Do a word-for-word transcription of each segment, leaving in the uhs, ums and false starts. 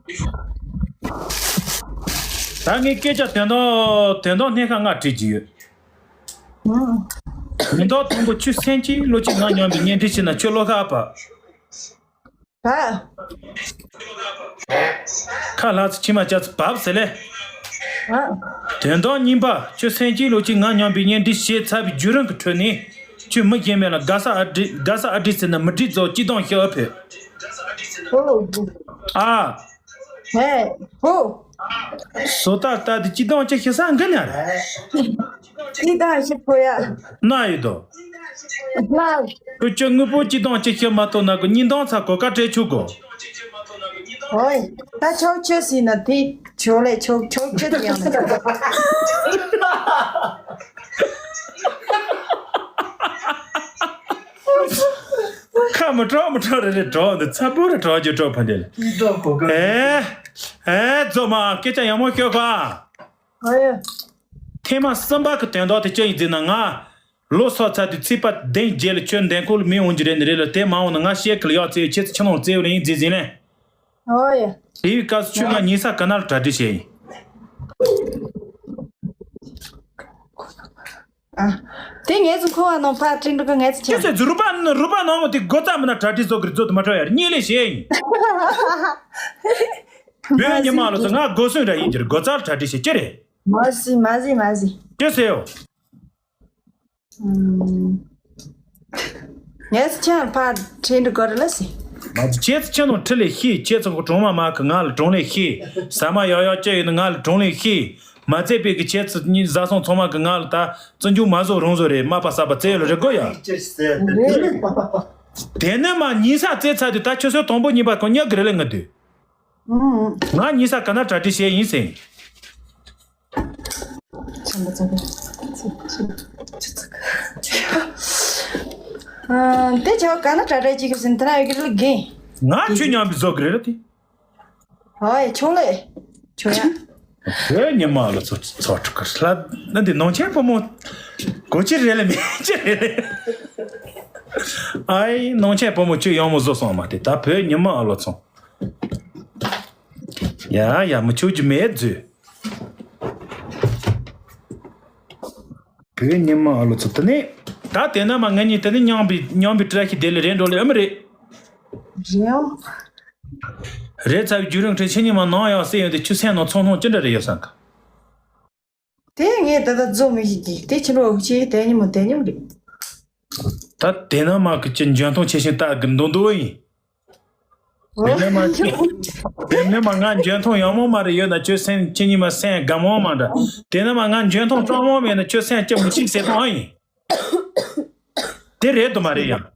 ད་ངས་སྐད་ཆ་དོན་དག་དོན་དག་སྣེ་ཁ་ལྔ་དྲིས་ཀྱི་ཡོད། ཨང་། དོན་དག་དང་པོ། ཁྱོད་སེམས་ཅན་ལོ་གཅིག་ང་མཉམ་པའི་གཉེན་སྒྲིག་བྱས་ན་ཁྱོད་བློ་ཁ་བབས། བབས། ཁ་ལྷག་ཙམ་མཆིལ་མ་བཅག་ཙམ་བབས་ཟེར་ལེ། ཨ། དོན་དག་གཉིས་པ། ཁྱོད་སེམས་ཅན་ལོ་གཅིག་ང་མཉམ་པའི་གཉེན་སྒྲིག་བྱས་ཚར་བའི་བརྒྱུད་རིམ་གྱི་ཁྲོད་ནས་ཁྱོད་མི་གཞན་མེད་ལ་དགའ་ས་ཨ་འདྲི་དགའ་ས་ཨ་འདྲི་ཟེར་ན་མི་འགྲིག་ཚོ་སྐྱིད་སྡུག་ཤོད་ཨ་ཕེ། ཨོ། ཨ། ཧེ། ཧོ། བཟོ་ལྟ་ལྟ་དེ་སྐྱིད་སྡུག་ཅིག་ཤི་ས་འགི་ན་རེད། སྐྱིད་སྡུག་ཤི་ཕོ་ཡ། ན་ཡོད་དོ། ན། ཁྱོད་ཁྱོད་དངོས་པོ་སྐྱིད་སྡུག་ཅིག་ཤི་མ་ཐུབ་ན་གི་གཉིས་སྡུག་ཚ་གོ་ཀ་སྤྲད་ཆོག་གོ། ཨོའི། ད་ཆོག་ཆོག་ཟིན་ན་དེ་ཆོག་ལེ་ཆོག་ཆོག་ཆོག་ཡང་ན། ཁ་མི་གྲག་མི་གྲག་རེ་རེ་གྲག་འདི་ཚ་པོ་རེ་གྲག་རྒྱུ་གྲག་ཕ་འདི་ལ། ཨེ། ཨེ་རྫོགས་མ་སྐད་ཆ་ཡག་མོ་ཤོད་ག། ཨ་ཡ། ཐེངས་མ་གསུམ་པ་གི་དོན་དག་དེ་ཅི་ཡིན་ཟེར་ན། ང་ལོ་སོ་ཚ་དུས་ཚིག་པ་བདུན་བརྒྱད་ལ་ཁྱོད་འདན་ཁོ་ལ་མི་འོང་རྒྱུ་རེད་ནི་རེད་ལ། དེ་མ་འོང་ན་ང་བཤད་གི་ལ་ཡག་ཚེ་ཁྱེད་ཚོ་ཁྱིམ་ནང་བཙལ་བ་ལ་ཡིན་རྫི་ཟིན་ལེ། ཨོ་ཡ། དེ་བའི་སྐབས་སུ་ཁྱོད་ང་ཉིན་ས་ག་ན་ལ་གྲ་སྒྲིག་བྱས་ཡིན། ཨ། དེ་ངས་ཚོ་ཁོ་བ་ནང་ཕར་ཁྲིན་ཏུ་ཁ་ངས་ཚོ་ཁྱེད་ཆེན། ཚོས་རུ་པ་རུ་པ་ནང་མོ་དེ་སྒོ་རྩ་མི་ན་གྲ་སྒྲིག་བཟོ་གི་རེད། བཟོ་དུ་མ་འགྲོ་ཡ་རེད། གཉིད་ལས་བྱས་ཡིན། བོད་ཉི་མ་ལོ་ཚོ་ང་སྒོ་སོན་འདྲ་ཡིན་གྱི་རེད། སྒོ་རྩ་ལ་གྲ་སྒྲིག་བྱས་ཅི་རེད། མ་ཟི་མ་ཟི་མ་ཟི། ཅི་ཟེར་ཡོ། ཨུམ། ངས་ཁྱེད་ཕར་ཁྲིན་ཏུ་གོ་རེ་ལ་སི། མ་གཅེས་ཁྱེད་ནང་ཁྲི་ལས་ཤི། ཁྱེད་ཚོ་གྲོང་མ་མ་གི་ང་ལ་གྲོང་ལས་ཤི། ཟ་མ་ཡག་ཡག་ཅི་ཡོད་ན་ང་ལ་གྲོང་ལས་ཤི། མ་ཚད་པའི་གི་ཁྱེད་ཚོ་གཉིས་བཟའ་ཚང་ཚང་མ་གི་ང་ལ་ད་བརྩི་འཇོག་མ་བཟོ་རུང་བཟོ་རེད། མ་པ་ས་པ་བཙལ་ལ་རེ་དགོས་ཡ། དེ་ནི་མ་ཉིན་ས་བཙལ་ཚར་དུས་ད་ཁྱོད་ཚོ་དང་པོ་གཉིས་པ་གང་ཉག་གི་རེ་ལ་ང་དུས། ང་ཉིན་ས་ག་ན་གྲ་སྒྲིག་བྱས་ཡིན་ཟེར། ཨ། དེ་ཆོག་ག་ན་གྲ་སྒྲིག་ཅིག་ཟིན་དེ་ན་ཡོད་ཀྱི་རེད་གི། ང་ཁྱོད་མཉམ་པའི་བཟོ་གི་རེད་ལ་དེ། ཧོ་ཡ་ཆོག་ལེ། ཆོག་ཡ། བོད་ཉི་མ་ལ་ཚོ་ཚོ་ཁྲི་ཁར་ལྷ་ན་འདི་ནང་ཆེན་བུ་མོ་གོ་ཅི་རེད་ལེ་མེད་ཅི་རེད་ལེ། ཨའི་ནང་ཆེན་བུ་མོ་ཁྱོད་ཡང་མོ་བཟོ་སོང་མ་དེ་ད་བོད་ཉི་མ་ཨ་ལོ་ཚོང་། ཡ་ཡ་མི་ཆོག་རྒྱུ་མེད་རྫུས། བོད་ཉི་མ་ཨ་ལོ་ཚོ་དེ་ནས་ད་དེ་ན་མ་ང་གཉིས་དེ་ནས་མཉམ་པའི་མཉམ་པའི་བཀྲ་ཤིས་བདེ་ལེགས་རེད་འགྲོ་ལེ་ཨ་མི་རེད། རེད་ཡང་། རེད་ཚ་བའི་བརྒྱུད་རིམ་ཁྲོད་ཕྱི་ཉིན་མ་ནང་ཡང་སྲིད་ཡོད་དེ་ཆུ་སྲན་ནང་ཚོང་སྣང་ཅི་འདྲ་རེད་ཡོད་སང་ག་དེ་ངས་ད་ལྟ་རྫོགས་མི་ཤེས་ཀྱི་དེ་ཕྱི་ལོ་ཆེ་དེ་ཉིན་མོ་དེ་ཉིན་རེད། ད་དེ་ན་མ་གི་ཅི་འཇོན་ཐང་ཆེ་ཞིང་སྟག་གི་མདོ་མདོ་ཡིན། དེ་ནས་མ་དེ་ནས་མ་ང་འཇོན་ཐང་ཡང་མོ་མ་རེད་ཡོད་ན་ཁྱོད་སེམས་ཁྱེད་གཉིས་མ་སེམས་དགའ་མོ་མ་འདྲ། དེ་ནས་མ་ང་འཇོན་ཐང་སྤྲང་མོ་མེད་ན་ཁྱོད་སེམས་སྐྱིད་མི་ཤིག་ཟེར་ཐང་ཨ་ཡིན། དེ་རེད་དུ་མ་རེད་ཡང་།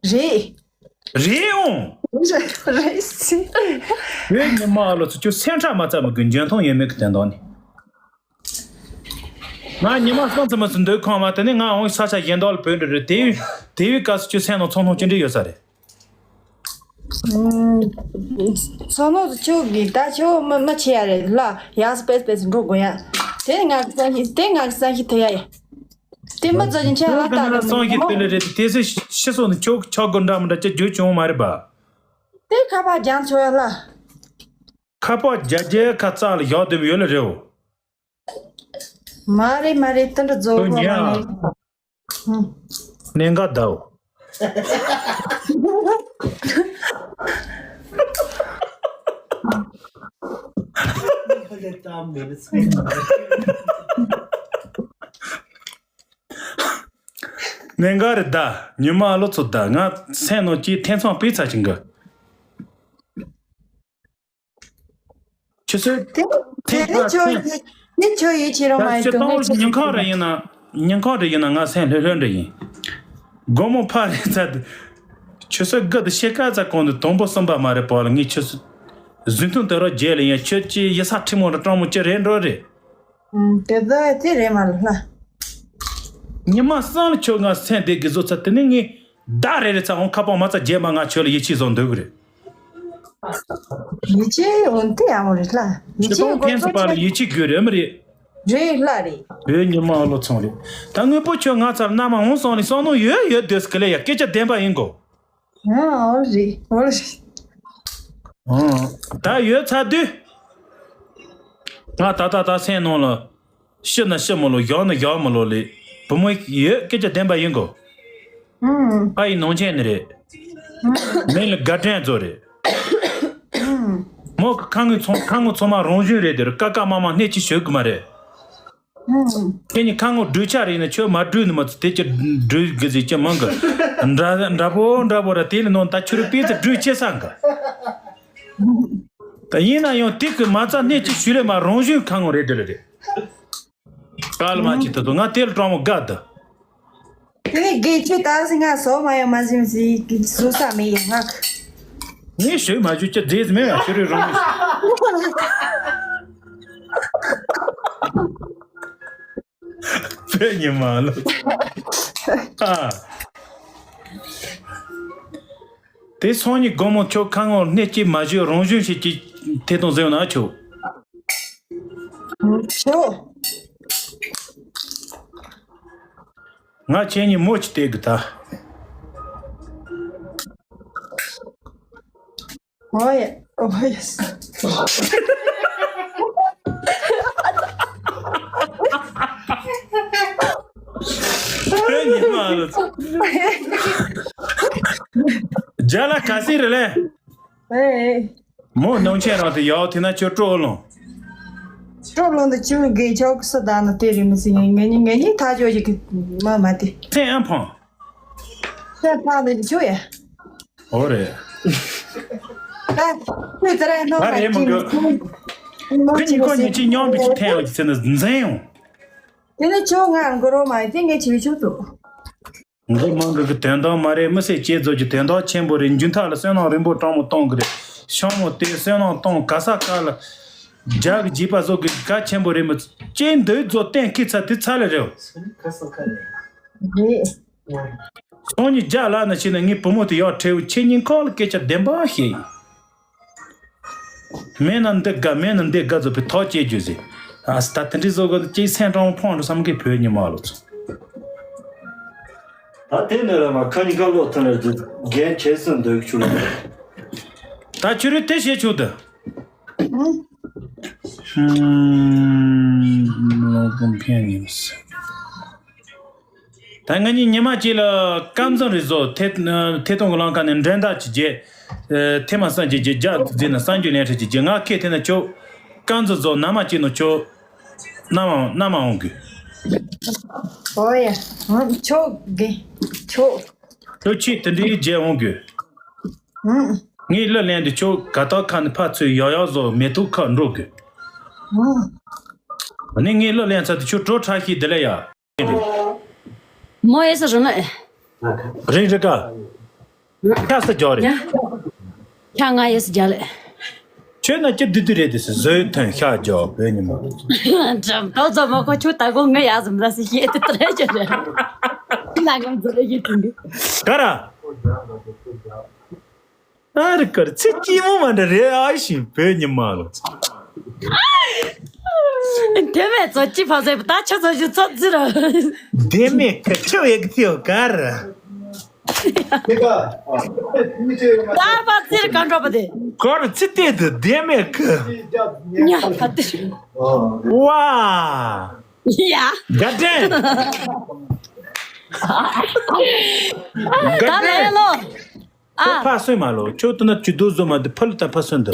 རེད། རེད་འོང་། རེད་སི། བོད་ཉི་མ་ཨ་ལོ་ཚོ་ཁྱོད་སེམས་ཁྲལ་མ་བྱ་མི་དགོས། འཇོན་ཐང་ཡོད་མེད་ཀྱི་དོན་དག་ནི། ང་ཉི་མ་གསུམ་ཙམ་མ་ཟིན་འདོད་ཁོང་མ་དེ་ནི་ང་འོང་ས་ཆ་གཞན་དག་ལ་བོད་འགྲོ་རེད། དེ་དེ་བའི་སྐབས་སུ་ཁྱོད་སེམས་ནང་ཚོང་ཐུང་ཅི་འདྲ་ཡོད་ས་རེད། ཚོང་ནོར་ཚོ་ཁྱོད་ཀྱིས་ད་ཁྱོད་མི་མི་ཆེ་ཡ་རེད་ལ་ཡག་སི་པེས་པེས་འགྲོ་དགོས་ཡ། དེ་ང་གི་བསམ་ཤེས་དེ་ང་གི་བསམ་ཤེས་ཐེ་ཡ་ཡ། དེ་མི་ཚོ་ཡིན་ཆ་ལ་ད་ལ་སོང་ཞིག་དེ་ལས་རེད། དེ་སི་ཤི་སོང་ནི་ཁྱོད་ཆོག་དགོས་འདྲ་མི་འདྲ་ཅི་རྒྱུ་བྱུང་མ་རེད་པ། དེ་ཁ་པར་རྒྱག་ཆོག་ཡ་ལ། ཁ་པར་རྒྱག་རྒྱག་ཁ་རྩ་ལ་བཞག་བསྡད་ཡོད་ལ་རེད་འོ། མ་རེད་མ་རེད་དེ་འདྲ་རྫོགས་ཁོ་མ་ཉལ་ནི། ཨ། གནད་འགག་གདའ་འོ། གནད་འགག་རེད་ད། ཉི་མ་ཨ་ལོ་ཚོ་ད་ང་སེམས་ནང་སྐྱིད་ཐེ་ཚོམ་སྤུས་ཚ་ཅིག་གི། ཁྱོད་ཚོས་དེ་དེ་ནི་ཁྱོད་ཡིད་དེ་ནི་ཁྱོད་ཡིད་ཆེས་རོགས་མ་ཡིན་དུ་ངས་ཁྱོད་ཉིན་གང་རེ་ཡིན་ན་ཉིན་གང་རེ་ཡིན་ན་ང་སེམས་ལྷོད་ལྷོད་འདྲ་ཡིན། དགོང་མོ་ཕ་རེ་ཚ་དུ་ཁྱོད་ཚོས་དགུ་དུ་ཤེལ་ཀ་ཚ་གོང་དུ་དང་པོ་གསུམ་པ་མ་རེད་པ་ལ་ངས་ཁྱོད་ཚོ་གཟུགས་མཐོང་དུ་རོ་རྒྱལ་ལ་ཡིན། ཁྱོད་ཀྱི་ཡིད་ས་ཁྲི་མོ་ར་སྤྲང་མོ་ཅི་རེད་འགྲོ་རེད། ཨུམ། དེ་ཚོ་དེ་རེད་མ་ལ། ཉི་མ་གསུམ་ལ་ཁྱོད་ང་སེམས་བདེ་གི་བཟོ་ཚར། དེ་ནས་ངས་ཟླ་རེ་རེ་ཚ་འོང་ཁ་པར་མ་ཚ་རྗེས་མ་ང་ཁྱོད་ལ་ཡིད་ཆེས་བཟོ་འདོད་གི་རེད། ཡིད་ཆེས་འོང་དེ་ཡག་མོ་རེད་ལ། ཡིད་ཆེས་དགོས་ཚོ་ཁྱེད་ཚོ་པ་ལ་ཡིད་ཆེས་དགོས་རེད་མི་རེད། རེད་ལ་རེད། བོད་ཉི་མ་ཨ་ལོ་ཚོང་རེད། ད་དངོས་པོ་ཁྱོད་ང་ཚར་མནའ་མ་འོང་སོང་ནས་བསམ་མནོ་ཡོད་ཡོད་སྡོད་སི་ཀི་ལེ་ཡ་སྐད་ཆ་བདེན་པ་ཡིན་གོ། ཨ་འོ་རེད་འོ་རེད། ཨང་། ད་ཡོད་ཚར་དུས། ང་ད་ད་ད་སེམས་ནང་ལ། ཤི་ན་ཤི་མི་ལོ་བཞག་ན་བཞག་མི་ལོ་ལེ། བུ་མོ་ཡོད་སྐད་ཆ་བདེན་པ་ཡིན་གོ། ཨུམ། ཨ་ཡི་ནང་ཆེན་ནི་རེད། ཨུམ། མི་ལ་དགའ་དྲན་ཚོ་རེད། ཨུམ། མོ་གི་ཁ་ངོ་ཚོང་ཁ་ངོ་ཚང་མ་རང་བཞིན་རེད་དེ་རུ་ཀ་ཀ་མ་མ་སྣེ་གཅིག་ཞུ་གི་མ་རེད། ཨུམ། ཁྱེད་ནི་ཁ་ངོ་སྦྲུལ་ཆ་རེད་ན་ཁྱོད་མ་སྦྲུལ་ནི་མ་ཚོ་དེ་ཅི་སྦྲུལ་གི་ཟིག་ཅི་མང་གི། འདྲ་འདྲ་པོ་འདྲ་པོ་ར་དེ་ལ་ནོ་ད་ཁྱོད་རུ་པི་ཙི་སྦྲུལ་ཆེ་ས་འགའ། ད་ཡིན་ན་ཡང་དེ་གི་མ་རྩ་སྣེ་གཅིག་ཞུ་ལེ་མ་རང་བཞིན་ཁ་ངོ་རེད་དེ་ལ་རེད། དཀའ་ལས་མ་བྱེད་ད་དུང་ང་དེ་ལ་སྤྲང་མོ་དགའ་ད། དེ་ནས་དགེ་ཆོས་ད་སི་ང་བཟོ་མ་ཡོང་མ་ཟིན་ཟིག་བཟོ་ས་མེད་ཡ་ང་གི། ངས་ཞུ་མ་ཞུ་ཅི་རྫས་མེད་ཡ་ཤི་རི་རང་། བོད་ཉི་མ་ལོ། ཨ། དེ་སང་ཉིན་དགོང་མོ་ཁྱོད་ཁ་ངོ་སྣེ་གཅིག་མ་བཞུས་རང་བཞིན་ཞིག་གིས་ཐད་གཏོང་ཟེར་ན་ཆོག་ཆོག་ང་ཁྱེད་གཉིས་མོ་ཅིག་སྟེར་གི་ད། ཨོ་ཡ། ཨོ་ཡ། ཨེ་ཉི་མ་ལ། རྒྱ་ལ་ག་སི་རེད་ལེ། ཨེ། མོ་ནང་ཆེན་རང་དེ་ཡག་དེ་ན་ཁྱོད་སྤྲོ་ལོང་། སྤྲོ་ལོང་དུ་ཁྱོད་དགེ་ཆོག་གི་སུ་ད་ན་དེ་རིང་མི་སྲིད་ངེད་གཉིས་ངེད་གཉིས་ཐག་ཆོད་ཅིག་གི་མ་མ་དེ། ཚེ་ཨན་ཕང་། ཚེ་ཕང་དེ་ཁྱོད་ཡ། ཨོ་རེད། ད་ཁྱོད་ཙི་ར་ནོ་ང་རེད་མ་གི། ཁྱོད་གཉིས་ཁོ་གཉིས་ཅི་མཉམ་པའི་ཅི་ཐན་ཡོད་ཀྱི་ཚེ་ན་འཛིན་ཡོང་། དེ་ནི་ཁྱོད་ང་མགོ་རོ་མ་ཡི་དེ་ངས་བྱེད་ཆོག་ཏུ། མགོ་མང་གི་གི་དོན་དག་མ་རེད། མི་སེར་བཅས་ཚོ་གི་དོན་དག་ཆེན་པོ་རེད། མཇུག་མཐའ་ལ་བསོད་ནམས་རིན་པོ་སྤྲང་མོ་གཏོང་གི་རེད། ཤོང་མོ་དེ་བསོད་ནམས་གཏོང་ག་ས་ག་ལ། རྒྱ་གི་རྗེས་པ་ཚོ་གི་ག་ཆེན་པོ་རེད། མི་སྐྱེ་འདོད་ཚོ་གཏན་འཁེལ་ཚ་དེ་ཚ་ལེ་རེད། རེད། སང་ཉིན་རྒྱ་ལ་ན་ཕྱིན་ན་ངའི་བུ་མོ་དེ་ཡག་ཁྲེའུ་ཁྱེད་གཉིས་ཁོག་ལ་སྐད་ཆ་བདེན་པ་བཤད་ཡིན། མེད་ན་འདི་དགའ་མེད་ན་འདི་དགའ་ཚོ་བའི་ཐོག་སྐྱེ་རྒྱུ་ཟེར། ཨ་ས་ད་དེ་འདྲའི་བཟོ་གི་ཅིག་སེམས་སྤྲང་ཕོང་འགྲོ་བསམ་གི་བོད་ཉི་མ་ལོ་ཚོ། ད་དེ་ནས་ར་མ་ཁ་ཉིན་ཁ་ལོག་ཐོན་ལ་དེ་རྒན་ཁྱེད་སུ་འདོད་ཆུ་ལ། ད་ཆུ་རུ་དེ་བྱེད་ཆོག་ད། ཧུམ། ལོ་གོང་ཕན་ཡིན་ཟེར། ད་ང་གཉིས་ཉི་མ་གཅིག་ལ་སྐམ་ཚང་རེ་བཟོ་ཐེ་ཐེ་གཏོང་གི་ལང་ཁ་ནས་འགྲན་ཟླ་གྱི་རྗེས། ཐེ་མ་སངས་རྒྱས་ཀྱི་རྒྱ་འཛིན་ན་སངས་རྒྱས་ལན་ཁྲི་གྱི་རྗེས་ང་ཁེ་ཐེ་ན་ཆོ། སྐམ་ཚང་བཟོ་ན་མ་གཅིག་ནོ་ཆོ། ན་མ་ན་མ་འོང་གི། ཨོ་ཡ། ཆོ་གི། ཆོ། ཆོ་ཆི་དེ་འདྲའི་རྗེས་འོང་གི། ངས་གླུ་ལེན་དུ་ཆོ་ག་ཏག་ཁ་ནས་ཕ་ཚོས་ཡག་ཡག་བཟོ་མེ་ཏོག་ཁ་འགྲོ་གི། ཨ་ནི་ངས་གླུ་ལེན་ཚར་དུ་ཆོ་གྲོ་ཁྲ་ཤིག་དེ་ལ་ཡ། མོ་ཨེ་ས་རུ་ན། རིང་རི་ཀ་ཁ་ས་རྒྱག་རེད། ཁ་ང་ཨེ་ས་རྒྱག་ལེ། ཁྱོད་ན་ཅི་བདུད་བདུད་རེད་དེ་སི་བཟོས་ཐོན་ཤ་རྒྱག་བོད་ཉི་མ། འགྲམ་ཏོག་ཙམ་མ་ཁོ་ཁྱོད་ད་གོ་ངའི་ཡ་ཟམ་ར་སི་ཤེས་དེ་ཏྲེ་ཅོ་རེད། ན་གམ་ཛུ་རེ་ཡི་ཏིང་གི། ག་ར། ཨ་རི་ཀར་ཚེ་སྐྱིད་མོ་མ་འདྲ་རེད་ཨ་ཞིང་བོད་ཉི་མ་ལ། དེ་བས་ཚོ་ཅི་ཕ་ཟེ་ད་ཆ་ཚོ་ཞིག་ཚོ་ཙི་ར། དེ་མེད་ཁ་ཆོ་ཡེ་གི་ཐེའོ་ག་ར། ད་པ་ཙི་ར་གང་འགྲོ་པ་དེ། ག་ར་ཚི་ཏེ་དུ་དེ་མེད་ཁ། ཉ་ཕ་ཏི། ཝ། ཡ། ག་དྲན། ག་ད་ལེ་དྲན། ལོ། ཨ། ཕ་སོན་མ་ལོ། ཁྱོད་ཏུ་ན་ཅི་དུ་བཟོ་མ་དུ་ཕ་ལུ་ད་ཕ་སོན་དུ།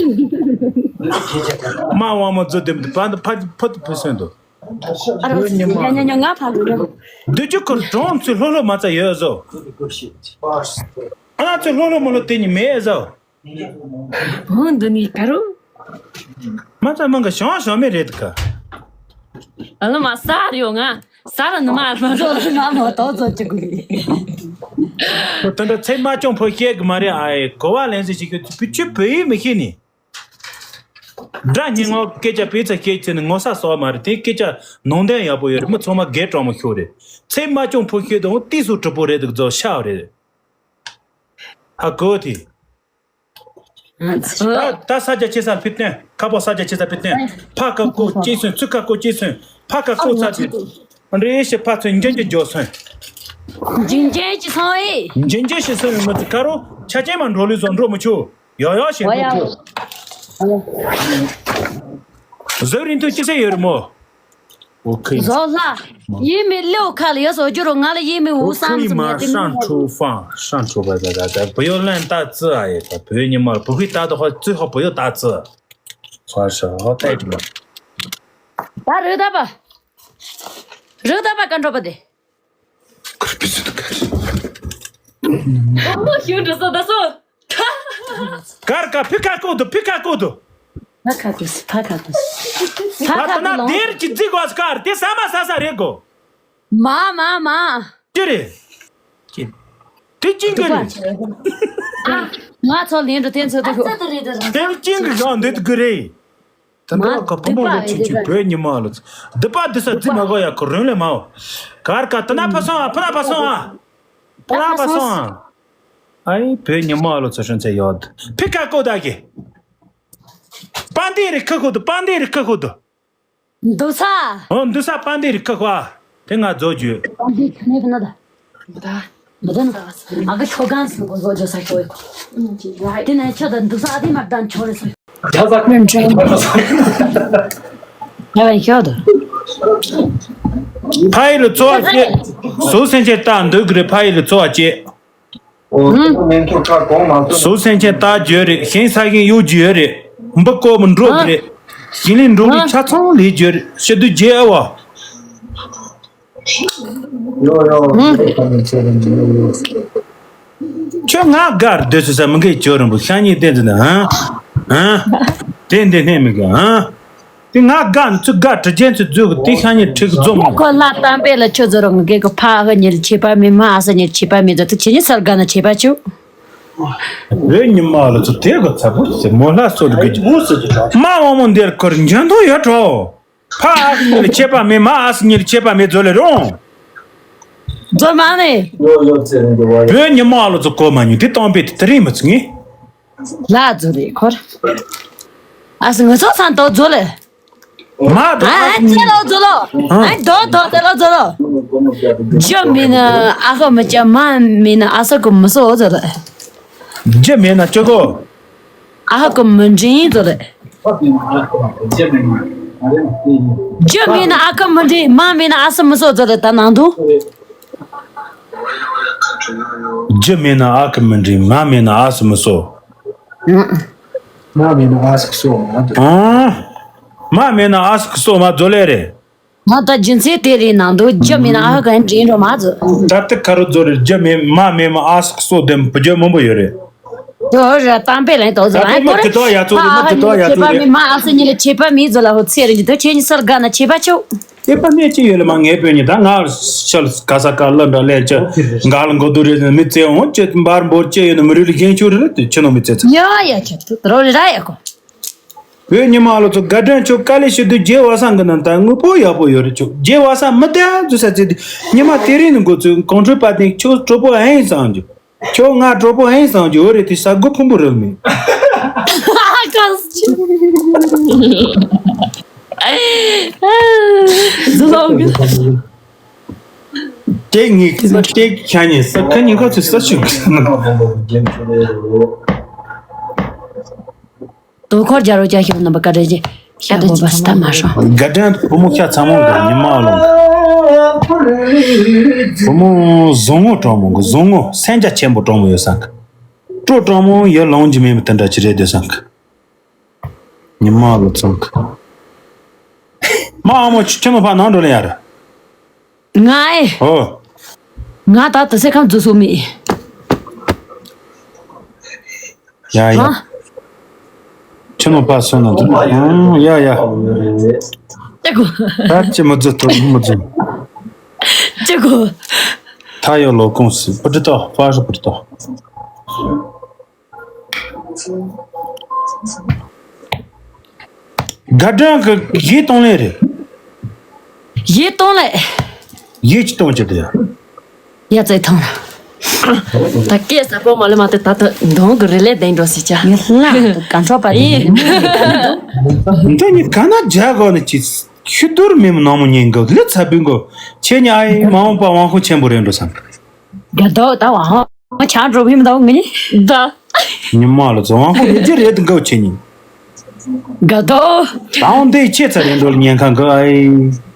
མ་ཝང་མ་བཟོ་དེ་མ་དུ་ཕ་དུ་ཕ་དུ་ཕ་སོན་དུ། ཨ་རོ་ཉ་ཉ་ཉ་ང་ཕ་ལུ་ཉ། དུ་ཅུ་ཁོ་གྲོང་ཚུ་ལྷོ་ལྷོ་མ་ཙ་ཡོད་བཟོ། ཨ་ཚུ་ལྷོ་ལྷོ་མ་ལོ་དེ་ཉི་མེད་བཟོ། བོང་འདི་ནི་ག་རུ། མ་ཚ་མང་ག་ཞང་ཞང་མེ་རེད་ག། ཨ་ལ་མ་ས་རེད་ཡོང་ང་། ས་ར་ནི་མ་ལ་མ་རོ་ང་མ་ཏོ་ཚོ་ཅི་གུ་ཡི། ཁོ་ད་འདྲ་ཚེ་མ་སྐྱོང་ཕོ་ཤེས་གི་མ་རེད་ཨ་ཡེ་གོ་བ་ལེན་སི་ཞིག་གི་བུ་ཆུ་བོད་ཡིག་མི་ཤེས་ནི། དགྲ་སྙིང་ངོ་སྐད་ཆ་སྤེལ་ཚ་ཤེས་ཚེ་ནི་ངོ་ས་སོག་མ་རེད་དེ་སྐད་ཆ་ནང་དོན་ཡག་པོ་ཡོད་རེད་མི་ཚང་མ་དགེ་གྲོགས་མོ་ཤོག་རེད། ཚེ་མ་སྐྱོང་ཕོ་ཤེས་དང་ཏི་སུ་གྲུབ་པོ་རེད་འདུག་ཚོ་ཤག་རེད། ཧ་གོ་དེ། ད་ད་ས་རྒྱ་ཆེ་ས་ཕི་སྟོན་ཁ་པོ་ས་རྒྱ་ཆེ་ས་ཕི་སྟོན་ཕ་ཁ་ཀོ་ཅི་སོན་ཚུ་ཁ་ཀོ་ཅི་སོན་ཕ་ཁ་ཀོ་ཚ་ཅི་རེ་ཞེ་ཕ་ཚོན་འཇོན་འཇོན་འཇོ་སོན། འཇིན་ཅན་ཅི་སོང་ཨེ། འཇིན་ཅན་ཞིག་སོང་ཡོད་མི་ཚེ་ཁ་རོ་ཆ་ཅན་མ་འགྲོ་ལུས་སོང་འགྲོ་མི་ཆོག་ཡོ་ཡོ་ཞེས་འོ་ཡ། པོ་ཆོག་གཟུགས་རིང་ཐུང་ཅི་སེ་ཡོད་རེད་མོ། ཨོ་ཁེ། ཟོ་ལྷ། ཡིན་མི་ལེའུ་ཁ་ལ་ཡོད་སོ་རྒྱུ་རོ་ང་ལ་ཡིན་མི་འུ་བསམ་སོང་ངས་དེ་上厨房，上厨房，ད་ད་ད་བུ་ཡོ་ལན་ད་ཙི་ཨ་ཡེ་ད་བུ་ཡོ་ཉི་མ་བུ་ཁུའི་ད་ད་ཧོ་ཙི་ཧོ་བུ་ཡོ་ད་ཙི། ཧོ་ཧོ་ད་ཅི་མ། ད་རེད་ད་པ། རེད་ད་པ་ག་འགྲོ་པ་དེ། ཁུར་པི་ཚུ་དུ་ཁར། ཨོ་ཞུ་འགྲོ་སོ་ད་སོ། གར་ཀ་ཕི་ཁ་ཀོ་དུ་ཕི་ཁ་ཀོ་དུ། ཕ་ཁ་ཀོ་སི་ཕ་ཁ་ཀོ་སི། ཕ་ད་ཁ་ན་ཀོ་ལོང་། དེར་གྱི་རྫི་གོ་སི་ཀར་དེ་ས་མ་ས་ས་རེད་གོ། མ་མ་མ། ཅི་རེད། དེ་ཅི་གི་རེད། ང་ཚོ་ལེན་འགྲོ་དེ་ཚོ་དུ། དེ་ཅི་གི་ཞོག་འདི་དུ་གི་རེད། དེ་འདྲ་བ་ག་བུ་མོ་ལ་ཆུང་ཆུང་བོད་ཉི་མ་ལ་ཚོ། འདི་པ་འདི་ས་རྫི་མ་གོ་ཡ་ཁོ་རོན་ལས་མའོ། གར་ཀ་དེ་ན་ཕ་སོང་ཨ་ཕ་ན་ཕ་སོང་ཨ། ཕ་ན་ཕ་སོང་ཨ། ཨའི་བོད་ཉི་མ་ལ་ཚོ་ཤོན་ཚེ་ཡོད། ཕི་ཁ་ཀོ་ད་གི། པ་འདི་རི་ཁ་ཁོ་དུ་པ་འདི་རི་ཁ་ཁོ་དུ། འདུག་ས། ཨོ་འདུག་ས་པ་འདི་རི་ཁ་ཁོ་ཨ། དེ་ང་རྫོགས་རྒྱུ། པ་འདི་ཁ་ནས་ཕ་ན་ད། མི་ད། མི་ད་ན། ཨ་གི་ཁྱོ་གང་སུ་གོ་བཟོ་ཇོ་ས་ཁྱོ་ཡི་ཁོ། དེ་ནས་ཁྱོད་ད་འདུག་ས་ཨ་དེ་མར་ད་ཁྱོ་རེ་སོ། ཡ་བའི་ཁྱོད་ད། ཕ་ཡི་ལ་ཚོ་བ་སྐྱེ། ཟོ་སེང་ཆེན་ད་འདུག་གི་རེད་ཕ་ཡི་ལ་ཚོ་བ་སྐྱེ། ཟོ་སེང་ཆེན་ད་རྒྱུ་རེད་ཞིང་ས་ཞིང་གཡུག་རྒྱུ་ཡོད་རེད། འབུ་ཀོ་མི་འགྲོ་གི་རེད། ཞིང་ལས་འགྲོ་གི་ཆ་ཚང་ལས་རྒྱུ་རེད་ཤི་དུ་རྒྱལ་བ། ཁྱོད་ང་དགའ་རུ་སྡོད་ཚུལ་ས་མི་འགལ་ཇོ་རིན་པོ་ཤ་ཉེ་བསྟན་ཚུལ་ནི་ཧ། ཧ། དེ་འདི་ནས་མི་དགའ་ཧ། དེ་ང་དགའ་ནི་ཚུ་དགའ་དྲི་ཅན་ཚུ་རྫུ་གི་དེ་ཤ་ཉེ་ཁྲིག་རྫོ་མོ། ཁོ་ལ་གཏམ་དཔེ་ལ་ཁྱོད་ཚོ་རང་གི་གི་ཕ་ཧ་ཉེ་ལ་ཆེ་པ་མེད་མ་ཨ་ས་ཉེ་ལ་ཆེ་པ་མེད་ཚོ་དེ་ཁྱེད་ཉིད་སར་དགའ་ན་ཆེ་པ་ཆུ། བོད་ཉི་མ་ལ་ཚོ་དེ་གི་ཚ་པོ་ཟེར་མོ་ལྷ་སོ་རི་གི་མ་འོ་མོ་འདིར་ཁོར་འཇོན་ཐོ་ཡོད་འགྲོ། ཕ་ཨ་ཁུ་གཉིས་ལ་ཁྱད་པར་མེད་མ་ཨ་སི་གཉིས་ལ་ཁྱད་པར་མེད་ཛོ་ལེ་རོང་། ཛོ་མ་ནེ། བོད་ཉི་མ་ལོ་ཚོ་གོ་མ་ཉུ་དེ་གཏོང་པའི་དེ་རིང་མི་ཚུགས་ངེས། ལ་ཛོ་ལེ་ཁོར། ཨ་སི་ངུ་ཚོ་སང་དོ་ཛོ་ལེ། མ་དོ་ཨ་ཨ་ཙེ་ལོ་ཛོ་ལོ། ཨ་དོ་དོ་ཙེ་ལོ་ཛོ་ལོ། ཇོ་མི་ན་ཨ་ཁུ་མི་ཅ་མ་མི་ན་ཨ་ས་ཀུ་མི་སོ་ཛོ་ལེ། ཇོ་མི་ན་ཅོ་གོ། ཨ་ཧ་ཀུ་མི་འདྲེན་ཛོ་ལེ། ཇོ་མི་ན་ཨ་ཀུ་མི་འདྲེན་མ་མི་ན་ཨ་སི་མི་སོ་ཛོ་ལེ་ད་ནང་དུ། ཇོ་མི་ན་ཨ་ཀུ་མི་འདྲེན་མ་མི་ན་ཨ་སི་མི་སོ། མ་མི་ན་ཨ་སི་སོ་མ་ཛོ། ཨང་། མ་མི་ན་ཨ་སི་སོ་མ་ཛོ་ལེ་རེད། ང་ད་རྒྱུ་མཚན་དེ་རེད་ནང་དུ་རྒྱུ་མེད་ན་ཨ་ཧ་ག་འདྲེན་རོ་མ་ཟོ། ད་ལྟ་ཁ་རོ་ཛོ་རེད་རྒྱུ་མེད་མ་མེད་མ་ཨ་སི་སོ་དེ་བུ་རྒྱུ་མང་པོ་ཡོད་རེད། དོ་ར་གཏམ་དཔེ་ལན་དོ་ཟོ་ད་ལྟ་ཨ་མ་ཀོ་ར་གི་དོ་ཡ་ཚོ་རེད་མ་གི་དོ་ཡ་ཚོ་རེད། མ་ཨ་སི་ཉི་ལ་ཆེ་པ་མེད་ཟོ་ལ་ཧོ་ཚེ་རིང་གི་དོ་ཆེ་ཉི་སར་དགའ་ན་ཆེ་པ་ཆོ། ཨེ་པ་ནས་ཅི་ཡོད་ལ་མ་ངའི་བོད་ཉི་ད་ང་ཤལ་ག་ས་ག་ལ་འདྲ་ལས་ཅི་འགའ་ལ་མགོ་དུ་རེད་མི་ཚེ་འོང་ཅི་འབར་འབོར་ཅི་ཡོད་ན་མི་རུལ་ལ་གཞན་ཆུ་རེད་དེ་ཆི་ནོ་མི་ཚེ་ཚ། ཡ་ཡ་ཆ་དུ་རོ་རེ་ར་ཡ་ཀོ། བོད་ཉི་མ་ལོ་ཚོ་དགའ་སྤྲོ་ཆོ་དཀའ་ལས་ཞུ་དུས་རྒྱལ་བ་སང་གི་ནང་ད་དངོས་པོ་ཡག་པོ་ཡོད་རེད་ཆོ་རྒྱལ་བ་སང་མི་དེ་ཚོ་ས་ཚེ་དུས་ཉི་མ་དེ་རིང་ནི་འགོ་ཚོས་གོང་ཁྲོས་པ་དེ་ཆོ་གྲོགས་པོ་ཨེ་ཡིན་སང་རྒྱུ་ཆོ་ང་གྲོགས་པོ་ཨེ་ཡིན་སང་རྒྱུ་འོ་རེད་དེ་ས་སྒོ་ཕུང་པོ་རེད་མེད། དེ་ངས་དེ་ཁྱ་ཉེ་ས་ཁ་ཉིན་ཁ་ཚོས་ས་ཞུ་གི། དོ་ཁོར་རྒྱ་རོ་རྒྱ་ཤོག་རྣམ་པ་བཀའ་དྲིན་ཆེ། ཤ་དགོས་པ་སྟབས་མ་སོང་། དགའ་ལྡན་བུ་མོ་ཤ་ཚ་མོ་གི་ཉི་མ་ལོ། བུ་མོ་བཟང་ངོ་གྲོགས་མོ་གི་བཟང་ངོ་སེམས་རྒྱ་ཆེན་པོ་གྲོགས་མོ་ཡོད་སང་གི། སྤྲོ་གྲོགས་མོ་ཡོད་ལོང་གི་མེད་མི་དེ་འདྲ་ཅི་རེད་དེ་སང་གི། ཉི་མ་ལོ་ཚང་གི། མ་ཨ་མོ་ཁྱི་མོ་ཕ་ནང་འགྲོ་ལེ་ཡ་ར། ང་ཨེ། ཨོ། ང་ད་དུ་སེ་ཁམས་རྫུ་སུ་མི། ཡ་ཡ། ཧ། ཁྱི་མོ་པ་སོང་ན་འདུག་ཨང་ཡ་ཡ། ཅི་གོ། ད་ཅི་མི་རྫུ་ཐུབ་མི་རྫུ། ཅི་གོ། ད་ཡོ་ལོ་ཀོང་སི་པུ་ཏི་ཏོ་པ་རུ་པུ་ཏི་ཏོ། དགའ་སྤྲོ་གི་ཡིད་གཏོང་ལེ་རེད། ཡིད་གཏོང་ལེ། ཡིད་ཀྱི་གཏོང་ཅི་དེ་ཡ། ཡ་ཙེ་ཐང་། ད་སྐད་ས་པོ་མ་ལེ་མ་དེ་ད་ད་འདོང་གི་རི་ལེ་དེང་འགྲོ་སི་ཅ། ངས་ལྷ་ག་འཕྲོ་པ་ཡིན། འདི་ནི་ག་ན་རྒྱ་གོ་ནི་ཅི་ཤི་དུར་མེད་མ་ནང་མོ་ཉན་གོ་ལི་ཚ་བུན་གོ་ཁྱེད་ཉི་ཨ་ཡི་མ་འོངས་པ་དབང་ཁོ་ཆེན་པོ་རེད་འགྲོ་སང་། དགའ་དོ་ད་བ་ཧོ་ཆང་འགྲོ་བི་མི་ད་ངི་ད། ཉི་མ་ལ་ཚོ་ཧོ་ཡེ་ཅི་རེད་འགའ་ཆེ་ཉི། དགའ་དོ། ད་འོང་དེ་ཆེ་ཚ་རེད་འགྲོ་ཉན་ཁང་གི་ཨའི།